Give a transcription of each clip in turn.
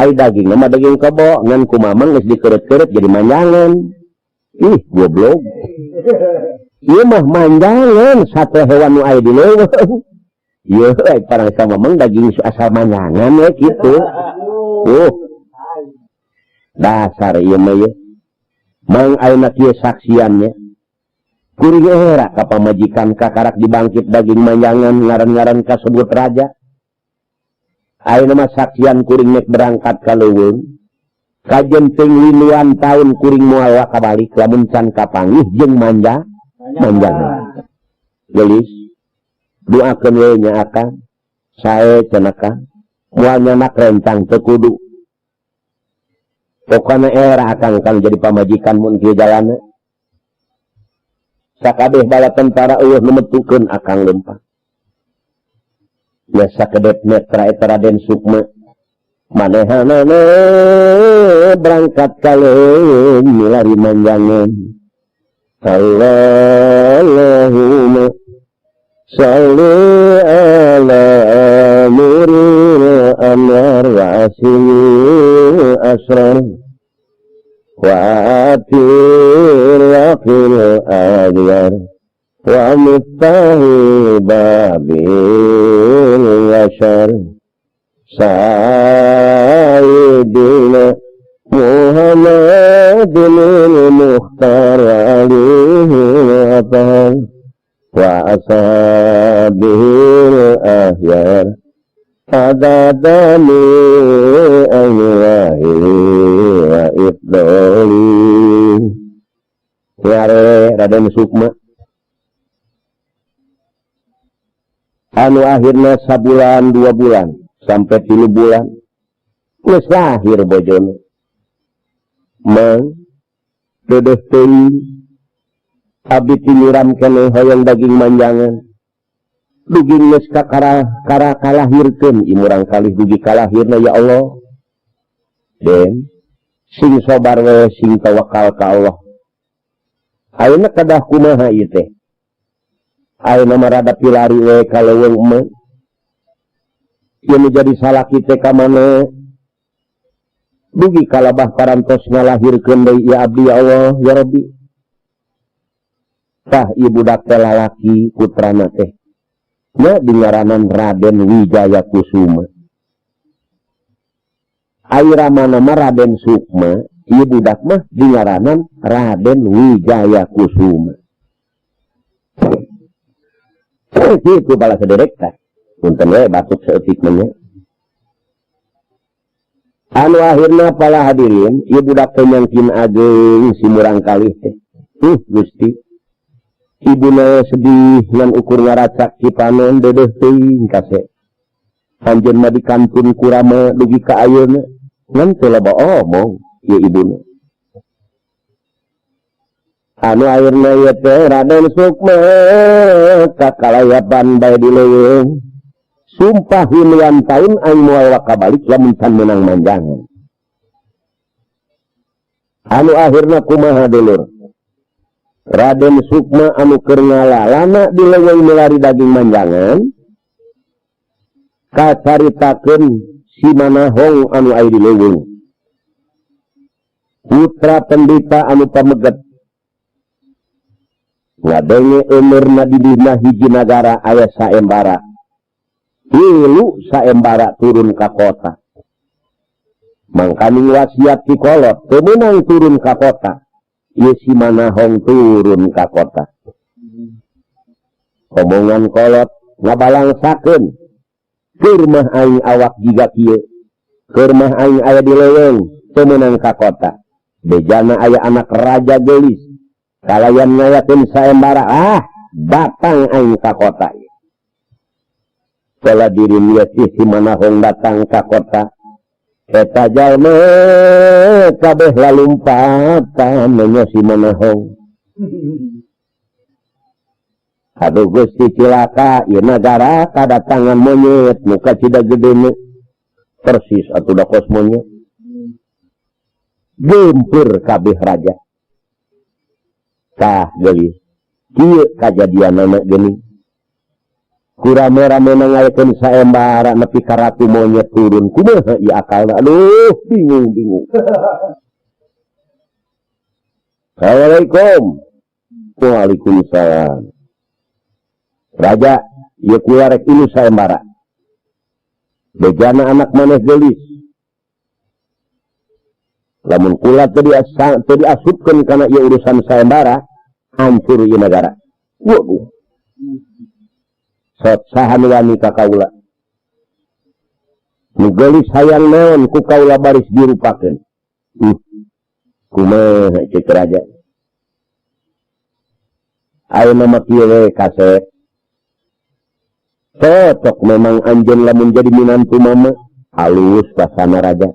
Ai daging mah daging kebo ngan ku mamang geus dikeureut-keureut jadi manjangan. Ih, goblok. Ieu mah manjangan sate hewan nu aya di leuweung. Ieu ai parang sama mamang daging asal manjangan we kitu. Dasar ieu mah ieu. Mang ayeuna kieu saksiannya. Kuring era ka pamajikan kakarak dibangkit daging manjangan ngaran-ngaran kasebut raja. Ayeuna mah saksian kuring nek berangkat ka leuweung. Kajen ting liluan tahun kuring moal kabalik lamun can kapanggih jeung manjangan. Geulis doakeun we nya akang sae cenah kang moal nyanak rencang teu kudu. Pokona era akang kang jadi pamajikan mun kieu jalanna. Sakabeh bala tentara eueuh nu metukeun akang lempang. Nya sakedep netra eta Raden Sukma manehanana berangkat ka leuweung milari manjangan. Allahumma shalli ala nuril anwar wa asil asrar wa atil waqil adyar wa miftahi babil yashar sayyidina Muhammadin al-Mukhtar alihi wa wa ashabihi al-ahyar adadani aywahi wa ifdoli. Yare Raden Sukma anu akhirna sabulan 2 bulan sampai 3 bulan geus lahir bojone. Mang dedeh teuing abdi tinyuram keneh hoyong daging manjangan. Dugi geus kakara kara kalahirkeun ieu murang kalih dugi kalahirna ya Allah. Den sing sabar we sing tawakal ka Allah. Ayeuna kedah kumaha ieu teh? Ayeuna mah rada pilari we ka leuweung mah. Ieu nu jadi salaki teh ka mana? Dugi kalabah parantos ngalahirkeun deui ya abdi ya Allah ya Rabbi. Tah ieu budak teh lalaki putrana teh. Nya dingaranan Raden Wijaya Kusuma. Ai ramana mah Raden Sukma, ieu budak mah dingaranan Raden Wijaya Kusuma. Kitu bala saderek tah. Punten we batuk saeutik mah nya. Anu akhirna pala hadirin, ieu budak teh nyangkin ageung si murang kalih teh. Gusti. Ibuna sedih ngan ukur ngaracak cipanon dedeh teuing kase. Anjeun mah dikantun kurama dugi ka ayeuna ngan teu loba omong ieu ibuna. Anu akhirna ieu teh Raden Sukma kakalayapan bae di leuweung. Sumpah huluan taun aing moal wakabalik lamun can meunang manjangan. Anu akhirna kumaha dulur? Raden Sukma anu keur ngalalana di leuweung milari daging manjangan kacaritakeun si Manahong anu aya di leuweung. Putra pendeta anu pameget ngadenge eumeur di dina hiji nagara aya saembara. Tilu saembara turun ka kota. Mangkaning wasiat ki kolot teu meunang turun ka kota. Ieu si Manahong turun ka kota. Omongan kolot ngabalangsakeun. Keur mah aing awak jiga kieu. Keur mah aing aya di leuweung teu meunang ka kota. Bejana aya anak raja geulis. Kalayan ngayakeun saembara, datang aing ka kota. Pola diri nya si Manahong datang ka kota. Eta jalma kabeh lalumpatan nya si Manahong. Aduh Gusti cilaka ieu nagara kadatangan monyet muka cida gedena. Persis atuh da kos monyet. Gempur kabeh raja. Tah geulis. Kieu kajadianana geuning. Ku rame-rame ngayakeun saembara nepi ka ratu monyet turun. Kumaha ieu akalna? Aduh, bingung bingung. Assalamualaikum. Waalaikumsalam. Raja, ieu kula rek ini saembara. Bejana anak maneh geulis. Lamun kula teu diasupkeun kana ieu urusan saembara, hancur ieu nagara. Waduh. Sot saha nu wani ka kaula. Nu geulis hayang naon ku kaula baris dirupakeun. Kumaha ceuk raja. Ayeuna mah kieu we kasep. Cocok memang anjeun lamun jadi minantu mama, halus basana raja.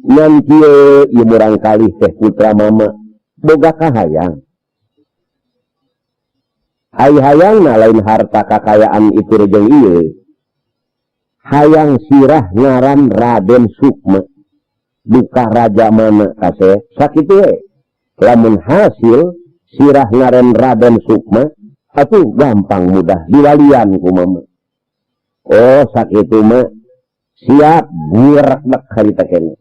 Ngan kieu ieu murangkalih teh putra mama boga kahayang. Ai hayangna lain harta kakayaan itu rejeng ieu. Hayang sirah ngaran Raden Sukma. Duka raja mana kaseh sakitu we. Lamun hasil sirah ngaran Raden Sukma atuh gampang mudah diwalian ku mama. Oh sakitu mah siap burak-dak harita keneh.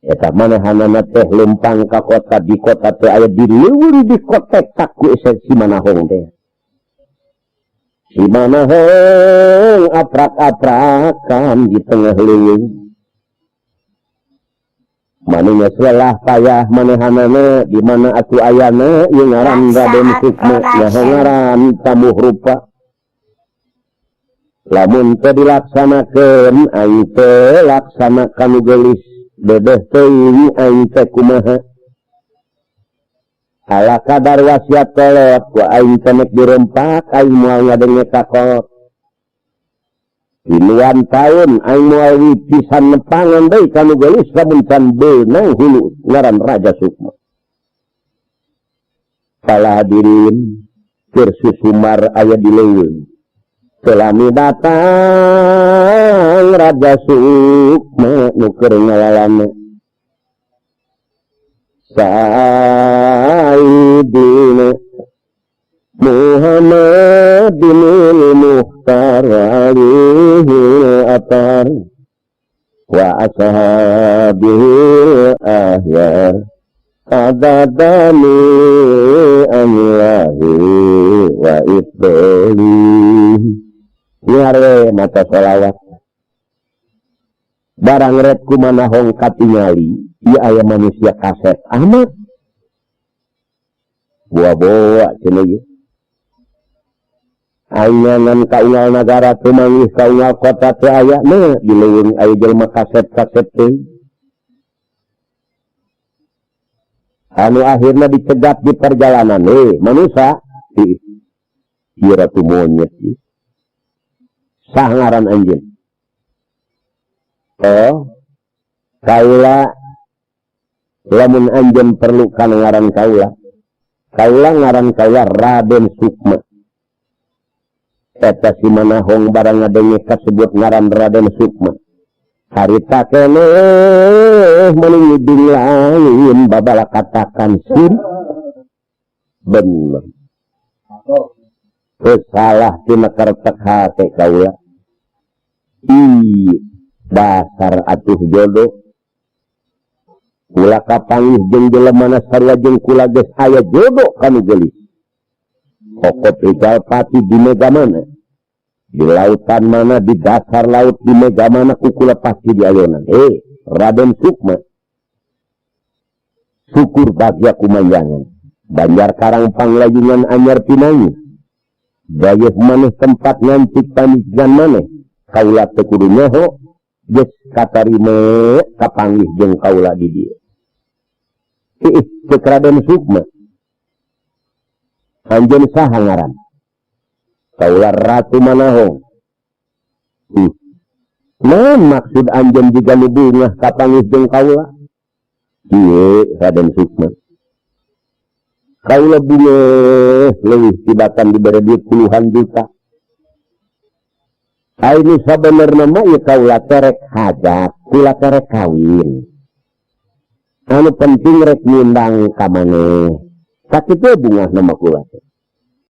Eta manehanana teh lempang ka kota, di kota teh aya di leuweung di kotek ku si Manahong teh. Si Manahong aprak-aprakan di tengah leuweung. Manunya lelah payah manehanana di mana atuh ayana ieu ngaran Raden Sukma nyaho ngaran tamuh rupa. Lamun teu dilaksanakeun aing teu laksanakan nu geulis dedeh teuing aing teh kumaha. Ala kadar wasiat kolot ku aing teh nek dirempak aing moal ngadenge ka kolot. Tiluan taun aing moal pisan nepangan deui ka nu geulis lamun can beunang hulu ngaran Raja Sukma. Pala hadirin keur susumar aya di leuweung. Selami datang Raja Sukma nu keur ngalalana. Sayyidina Muhammad bin Mukhtar alihi atar wa ashabihi ahyar adadani amilahi wa ifdoli. Ngarwe mata sholawat barang red kumanahong katingali ieu aya manusia kaset amat buah-buah cenah ieu. Ayeuna kaunggal nagara teu manggih kaunggal kota teu aya mah di leuweung aya jelema kaset-kaset teh. Anu akhirna dicegat di perjalanan manusia ieu ratu monyet ieu. Sah ngaran anjeun. Oh, kaula lamun anjeun perlu kana ngaran kaula. Kaula ngaran kaula Raden Sukma. Eta si Manahong barang ngadenge kasebut ngaran Raden Sukma. Harita keneh meuni ngiding lain babala katakan sin. Bener. Salah tina kertek hate kaula. Ih, dasar atuh jodoh. Kula kapanggih jeung jelema sarua jeung kula geus aya jodoh kanu geulis. Kokot rijal pati di mega mana? Di lautan mana, di dasar laut di mega mana ku kula pasti diayonan. Raden Sukma. Syukur bagya kumanjangan. Banjar Karang Panglayungan anyar pinangi. Gayeuh maneh tempat ngancik pamijikan maneh. Kaula teu kudu nyoho geus katarima kapanggih jeung kaula di dieu. Ih, ceuk Raden Sukma. Anjeun saha ngaran? Kaula Ratu Manahong. Naon maksud anjeun jiga nu bungah kapanggih jeung kaula? Ieu Raden Sukma. Kaula bungah leuwih tibatan dibere duit puluhan juta. Ayeuna sabenerna mah ieu kaula terek hajat, kula terek kawin. Anu penting rek ngundang ka maneh. Sakitu bungahna mah kula teh.